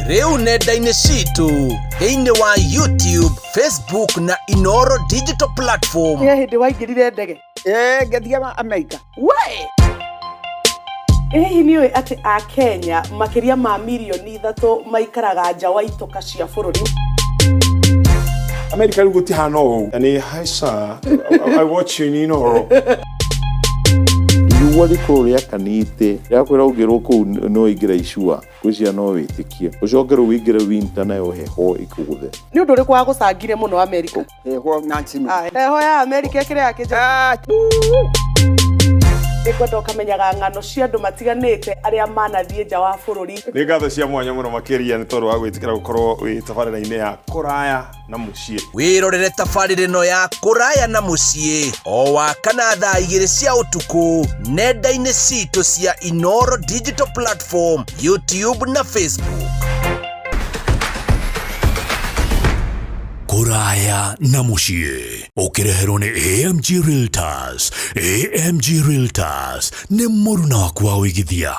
Rĩu nenda-inĩ citũ thĩinĩ wa YouTube, Facebook na Inoro Digital Platform. He hĩndĩ waingĩrire ndege? Ĩĩ, ngĩthiĩ Amerika. We! Ĩ hihi nĩ ũĩ atĩ Akenya makĩria ma mirioni 3 maikaraga nja wa itoka cia bũrũri? America rĩu gũtihana ũũ. Nĩ hi sir, I watch you in Inooro. Riũa rĩkorwo rĩakanĩte rĩakwĩra ũngĩrwo kũu no ũingĩre icua ngwĩciria no wĩtĩkie ũcoke rĩu ũingĩre winter nayo heho ĩkũgũthe. Nĩ ũndũ ũrĩkũ wagũcangire mũno Amerika? Heho na snow. Ah, heho ya Amerika ĩkĩrĩ ya kĩnja. Nĩngwenda ũkamenyaga ng'ano cia andũ matiganĩte arĩa manathiĩ nja wa bũrũri. Nĩ ngatho cia mwanya mũno makĩria nĩ tondũ wa gwĩtĩkĩra gũkorwo wĩ tabarĩra-inĩ ya kũraya na mũciĩ. Wĩrorere tabarĩra ĩno ya kũraya na mũciĩ o wa kana thaa 2 cia ũtukũ nenda-inĩ citũ cia Inoro Digital Platform, YouTube na Facebook. Kũraya na mũciĩ ũkĩreherwo nĩ AMG Realtors. AMG Realtors nĩ mũruna waku wa ũigithia.